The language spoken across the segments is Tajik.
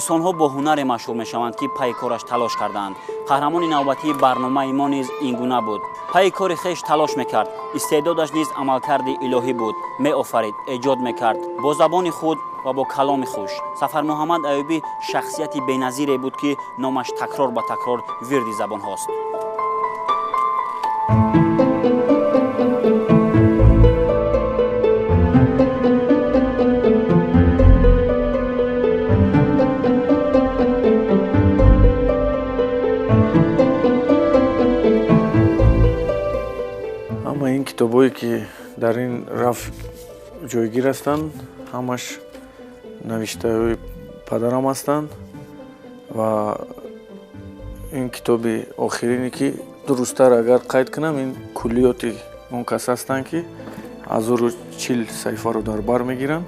Инсонҳо бо ҳунаре машҳур мешаванд, ки пайи кораш талош кардаанд. Қаҳрамони навбатии барномаи мо низ ин гуна буд. Пайи кори хеш талош мекард, истеъдодаш низ амалкарди илоҳӣ буд. Меофарид, эҷод мекард бо забони худ ва бо каломи хуш. Сафармуҳаммад Аюбӣ шахсияти беназире буд, ки номаш такрор ба такрор вирди забонҳост. Ҳама ин китобҳое, ки дар ин раф ҷойгир ҳастанд, ҳамаш навиштаҳои падарам ҳастанд ва ин китоби охирине, ки дурусттар агар қайд кунам, ин куллиёти он кас ҳастанд, ки 1040 саҳифаро дар бар мегиранд.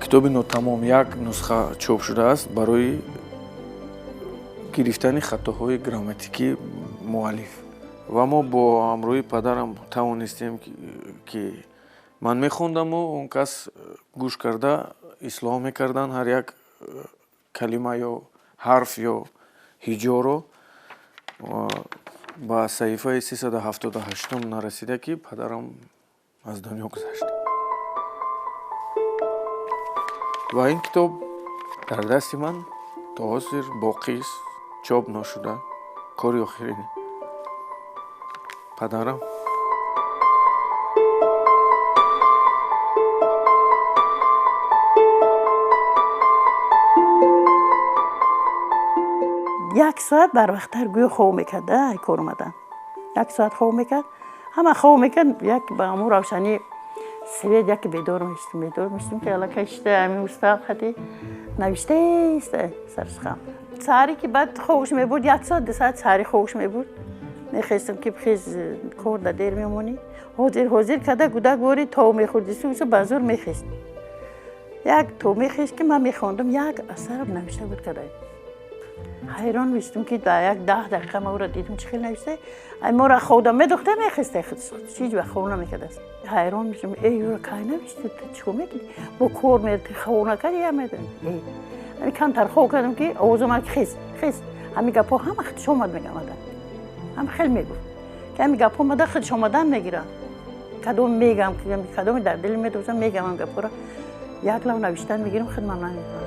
Китоби нотамом, як нусха чоп шудааст барои гирифтани хатоҳои грамматикии муаллиф. Ва мо бо ҳамроҳии падарам тавонистем, ки ман мехондаму он кас гӯш карда ислоҳ мекарданд ҳар як калима ё ҳарф ё ҳиҷоро. Ба саҳифаи 378-ум нарасида, ки падарам аз дунё гузашт. Ва ин китоб дар дасти ман то ҳозир боқист, чоп нашуда, кори охирини падарам. Як соат барвақттар гӯё хоб мекард, ай кор омадан. Як соат хоб мекард, ҳама хоб мекард, як ба ҳамун равшании свет яке бедор мешудем, бедор мешудем, ки аллакай шида ҳамин устав хати навиштаест сарсхам. Саҳаре ки баъд хобш мебурд, як соат, 2 соат саҳари хобш мебурд. Мехестам, ки хез, кор да дер мемонӣ. Ҳозир ҳозир карда гудак бори то мехӯрди, субҳ ба зур мехест. Як то мехест, ки ман мехондам, як асарам навишта буд карда. Ҳайрон мешудам, ки дар як 10 дақиқа ман ӯро дидам, чӣ хел навишта. Ай моро хобда медохта, мехеста, ҳеҷ вақт хоб намекардааст. Ҳайрон мешудам, эй ӯро кай навишти, ту чӣ кор мекунӣ? Бо кор мерати, хоб накардӣ, я медонӣ. Эй, ҳамин камтар хоб кардам, ки овоз омад, ки хез, хез. Ҳамин гапҳо ҳама худш омад меомаданд. Ҳама хел мегуфт, ки ҳамин гапҳо омада худш омадан мегиранд. Кадом мегам, кадоме дар дили медозам, мегам ҳам гапҳоро. Як лав навиштан мегирам, худмам намефаҳмам.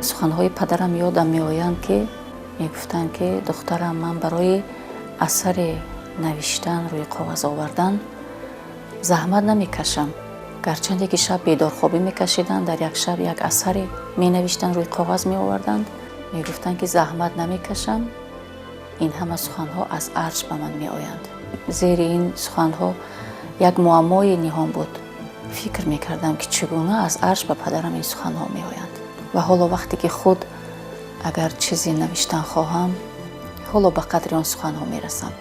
Суханҳои падарам ёдам меоянд, ки мегуфтанд, ки духтарам, ман барои асаре навиштан, рӯи коғаз овардан заҳмат намекашам. Гарчанде ки шаб бедорхобӣ мекашиданд, дар як шаб як асаре менавиштанд, рӯи коғаз меоварданд. Мегуфтанд, ки заҳмат намекашам, ин ҳама суханҳо аз арш ба ман меоянд. Зери ин суханҳо як муаммои ниҳон буд. Фикр мекардам, ки чӣ гуна аз арш ба падарам ин суханҳо меоянд. Ва ҳоло вақте ки худ агар чизе навиштан хоҳам, ҳоло ба қадри он суханҳо мерасам,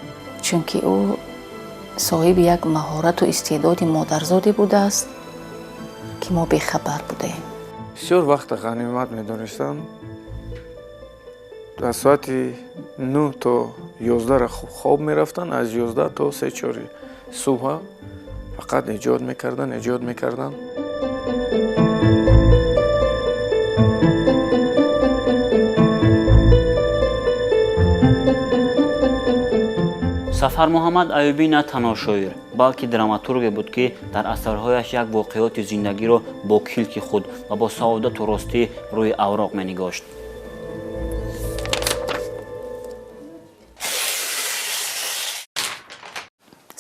чунки ӯ соҳиби як маҳорату истеъдоди модарзоде будааст, ки мо бехабар будаем. Бисёр вақта ғанимат медонистанд. Аз соати 9 то 11 хоб мерафтанд, аз 11 то 3-4 субҳа фақат эҷод мекарданд, эҷод мекарданд. Сафармуҳаммад Аюбӣ на танҳо шоир, балки драматурге буд, ки дар асарҳояш як воқеоти зиндагиро бо килки худ ва бо саодату ростӣ рӯи авроқ менигошт.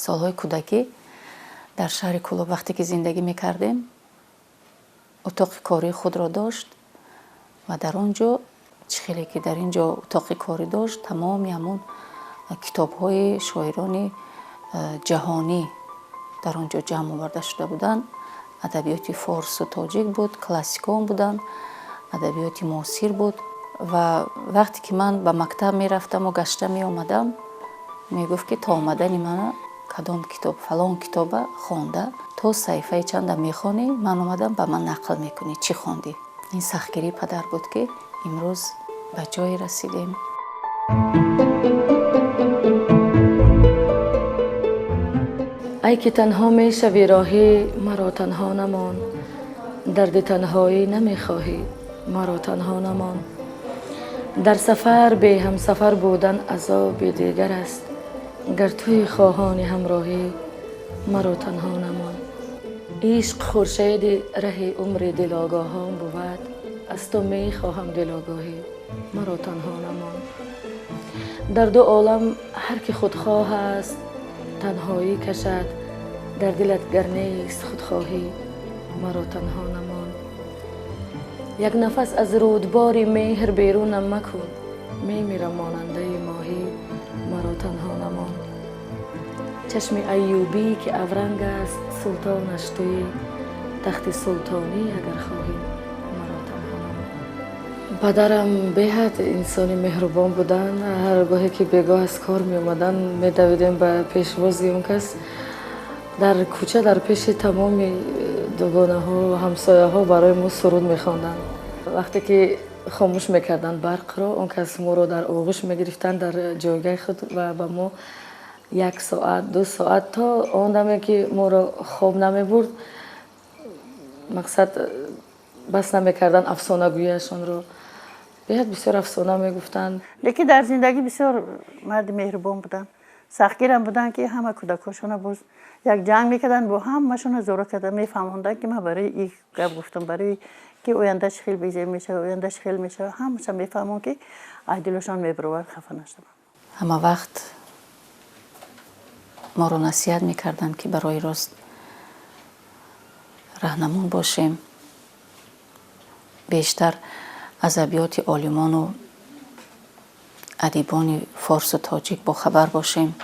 Солҳои кӯдакӣ дар шаҳри Кӯлоб вақте ки зиндагӣ мекардем, утоқи кории худро дошт ва дар он ҷо чӣ хеле ки дар ин ҷо утоқи корӣ дошт, тамоми ҳамун китобҳои шоирони ҷаҳонӣ дар он ҷо ҷамъ оварда шуда буданд. Адабиёти форсу тоҷик буд, классикон буданд, адабиёти муосир буд. Ва вақте ки ман ба мактаб мерафтаму гашта меомадам, мегуфт, ки то омадани мана кадом китоб, фалон китоба хонда, то саҳифаи чанда мехонӣ, ман омадам ба ман нақл мекунӣ, чӣ хондӣ. Ин сахтгирии падар буд, ки имрӯз ба ҷое расидем. Ай Ки танҳо мешавӣ роҳӣ, маро танҳо намон. Дарди танҳоӣ намехоҳӣ, маро танҳо намон. Дар сафар бе ҳамсафар будан азоби дигар аст. Гар туи хоҳони ҳамроҳӣ, маро танҳо намон. Ишқ хуршеди раҳи умри дилогоҳон бувад. Аз ту мехоҳам дилогоҳӣ, маро танҳо намон. Дар ду олам ҳар ки худхоҳ аст, танҳоӣ кашад. Дар дилат гар нест худхоҳӣ, маро танҳо намон. Як нафас аз рӯдбори меҳр берунам макун. Мемирам монандаи моҳӣ, маро танҳо намон. Чашми айюбӣ ки авранг аст, султонаш туӣ. Тахти султонӣ агар хоҳӣ, маро танҳо намон. Падарам беҳад инсони меҳрубон буданд. Ҳар гоҳе ки бегоҳ аз кор меомаданд, медавидем ба пешвози он кас. Дар кӯча, дар пеши тамоми дугонаҳо ва ҳамсояҳо барои мо суруд мехонданд. Вақте ки хомӯш мекарданд барқро, он кас моро дар оғӯш мегирифтанд дар ҷойгаҳи худ ва ба мо як соат, 2 соат, то он даме ки моро хоб намебурд, мақсад бас намекарданд афсонагӯяшонро. Беҳад бисёр афсона мегуфтанд. Лекин дар зиндагӣ бисёр марди меҳрубон буданд, сахтгирам буданд, ки ҳама кӯдакҳошона боз як ҷанг мекарданд бо ҳамашона, зора карда мефаҳмонданд, ки ман барои ин гап гуфтам, барои ки ояндаш хел безеб мешавад, ояндаш хел мешавад. Ҳамаша мефаҳмон, ки аз дилашон мебаровард, хафа нашаванд. Ҳама вақт моро насиҳат мекарданд, ки барои рост раҳнамон бошем, бештар аз абёти олимону адибони форсу тоҷик бохабар бошем,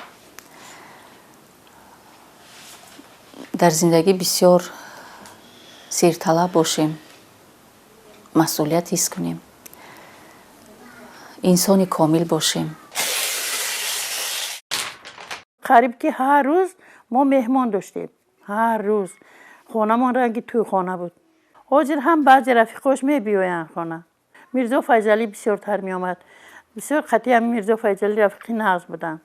дар зиндагӣ бисёр сирталаб бошем, масъулият ҳис кунем, инсони комил бошем. Қариб ки ҳар рӯз мо меҳмон доштем, ҳар рӯз хонамон ранги тӯйхона буд. Ҳозир ҳам баъзе рафиқош мебиёянд хона. Мирзо Файзалӣ бисёртар меомад. Бисёр қатъи ҳами Мирзо Файзалӣ рафиқи нағз буданд.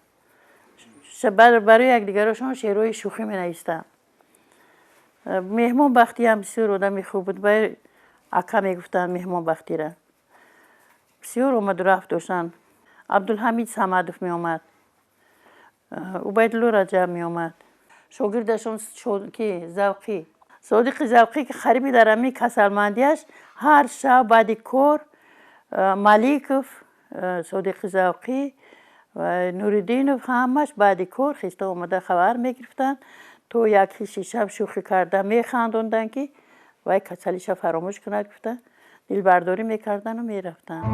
Барои якдигарошон шеърҳои шӯхӣ менавистанд. Меҳмон Бахтиам бисёр одами хуб буд. Ака мегуфтанд Меҳмон Бахтира. Бисёр омаду рафт доштанд. Абдулҳамид Самадов меомад, Убайдулло Раҷаб меомад. Шогирдашон ки Завқӣ, Содиқи Завқӣ, ки қариби дар ҳамин касалмандиаш ҳар шаб баъди кор Маликов, Содиқи Завқӣ, Нуриддинов ҳамаш баъди кор хиста омада хабар мегирифтанд, то як ҳисси шаб шӯхӣ карда механдонданд, ки вай касалиша фаромӯш кунад гуфта, дилбардорӣ мекарданду мерафтанд.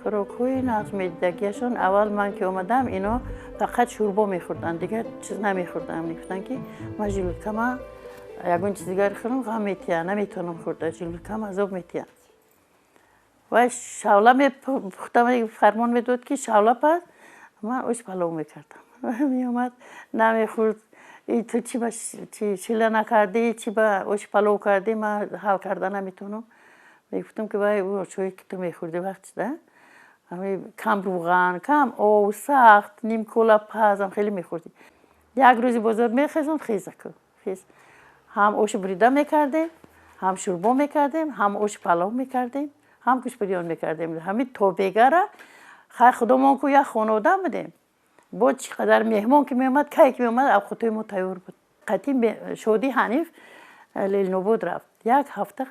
Хӯрокҳои нағз медидагиашон. Аввал ман ки омадам, ино фақат шӯрбо мехӯрданд, дигар чиз намехӯрданд. Мегуфтанд, ки ман желудка ма ягон чиз дигар хӯрам, ғам метиҳа, наметавонам хӯрда, желудка м азоб метиҳа. Вай шавла мепухта, фармон медод, ки шавла паз, ман ош палов мекардам. Меомад, намехӯрд. Ту чи ба шила накардӣ, чи ба ош палов кардӣ, ман ҳал карда наметавонам. Мегуфтам, ки вай ошое ки ту мехӯрдӣ вақт кам рӯған, кам ов, сахт нимкола пазам хеле мехӯрдӣ. Як рӯзи бозор мехезон, хезаку хез, ҳам оши бурида мекардем, ҳам шӯрбо мекардем, ҳам оши палов мекардем, ҳам гӯштбирён мекардем. Ҳамин тобегара хай худомон ку як хонавода будем. Бо чӣ қадар меҳмон ки меомад, кай ки меомад, авқотҳои мо тайёр буд. Қатъи Шоди Ҳаниф Ленинобод рафт. Як ҳафта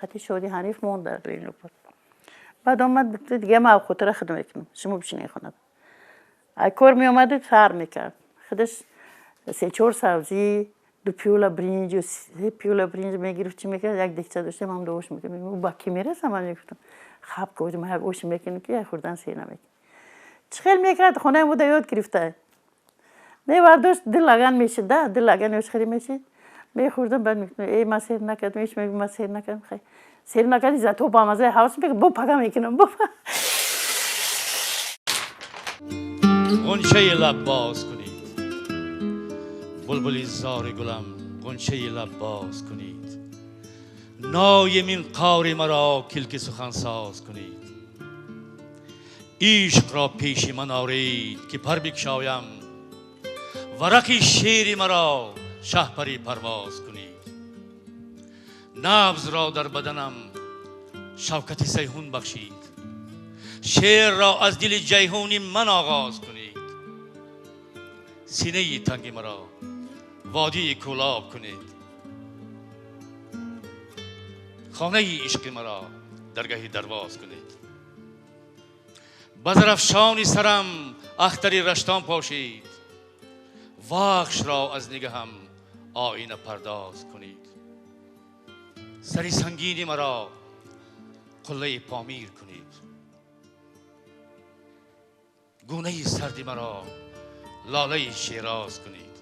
қатъи Шоди Ҳаниф монд дар Ленинобод. Баъд омад, дига ман авқотро худам мекунам, шумо бишинед хона. Кор меомаду сар мекард, худаш се чор сабзӣ, 2 пиёла бринҷу 3 пиёла бринҷ мегирифт. Чӣ мекард, як дегча доштем, ҳам ош мекард. Ба кӣ мерасам? Ман мегуфтам, хаб ки ман як ош мекунем, ки як хӯрдан сер намекунем. Чӣ хел мекард, хонаи мода ёд гирифта мевардошт. Ду лаган мешид да, ду лаган ош хеле мешид, мехӯрдам. Баъд мегуфтам, эй, ман сер накардам. Иш мегӯ, ман сер накардам. Хай, сер накардӣ, зато ба мазаи ҳавс мекард. Бо пага мекунам бо. Ғунчаи лаб боз кунед, булбули зори гулам, ғунчаи лаб боз кунед, нои минқори маро килки сухансоз кунед. Ишқро пеши ман оред, ки пар бикшоям. Варақи шеъри маро шаҳпари парвоз кунед. Набзро дар баданам шавкати Сайҳун бахшид. Шеърро аз дили Ҷайҳуни ман оғоз кунед. Синаи танги маро водии Кӯлоб кунед. Хонаи ишқи маро даргаҳи дарвоз кунед. Ба зарафшони сарам ахтари раштон пошид. Вахшро аз нигаҳам оина пардоз кунед. Сари сангини маро қуллаи Помир кунед. Гунаи сарди маро лолаи Шероз кунед.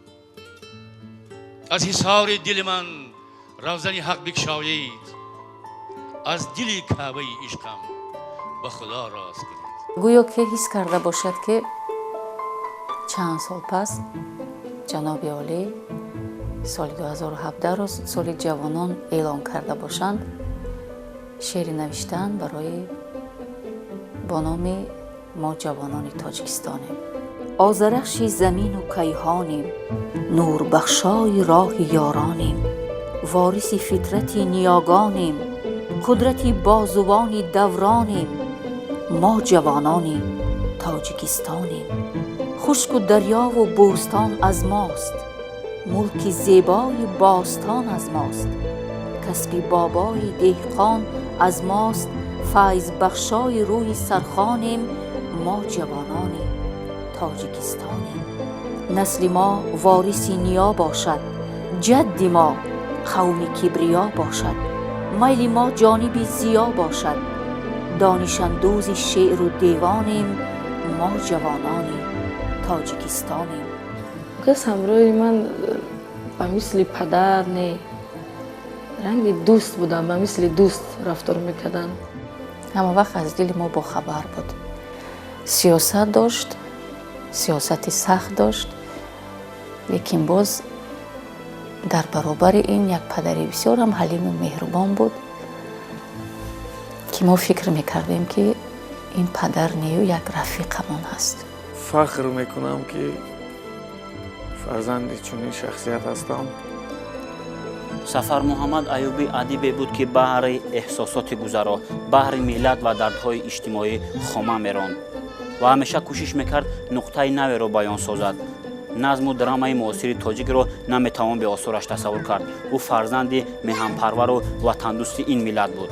Аз ҳисори дили ман равзани ҳақ бикшоед. Аз дили Каъбаи ишқам ба Худо роз кунед. Гӯё ки ҳис карда бошад, ки чанд сол пас ҷаноби олӣ соли 2017-ро соли ҷавонон эълон карда бошанд, шеъри навиштан барои бо номи «Мо ҷавонони Тоҷикистонем». Озарахши замину кайҳонем, нурбахшои роҳи ёронем, вориси фитрати ниёгонем, қудрати бозувони давронем. Мо ҷавонони Тоҷикистонем. Хушку дарёву бӯстон аз мост, мулки зебои бостон аз мост, касби бобои деҳқон аз мост, файзбахшои рӯи сархонем. Мо ҷавонони Тоҷикистонем. Насли мо вориси ниё бошад, ҷадди мо қавми кибриё бошад, майли мо ҷониби зиё бошад, донишандӯзи шеъру девонем. Мо ҷавонони Тоҷикистонем. Кас ҳамроҳи ман ба мисли падар не, ранги дӯст будам, ба мисли дӯст рафтор мекарданд. Ҳама вақт аз дили мо бохабар буд. Сиёсат дошт, сиёсати сахт дошт, лекин боз дар баробари ин як падари бисёрам ҳалиму меҳрубон буд, ки мо фикр мекардем, ки ин падар нею, як рафиқамон ҳаст. Фахр мекунам, ки фарзанди чунин шахсият ҳастам. Сафар Муҳаммад Аюбӣ адибе буд, ки баҳри эҳсосоти гузаро, баҳри миллат ва дардҳои иҷтимоӣ хома меронд ва ҳамеша кӯшиш мекард нуқтаи наверо баён созад. Назму драмаи муосири тоҷикро наметавон беосораш тасаввур кард. Ӯ фарзанди меҳанпарвару ватандӯсти ин миллат буд.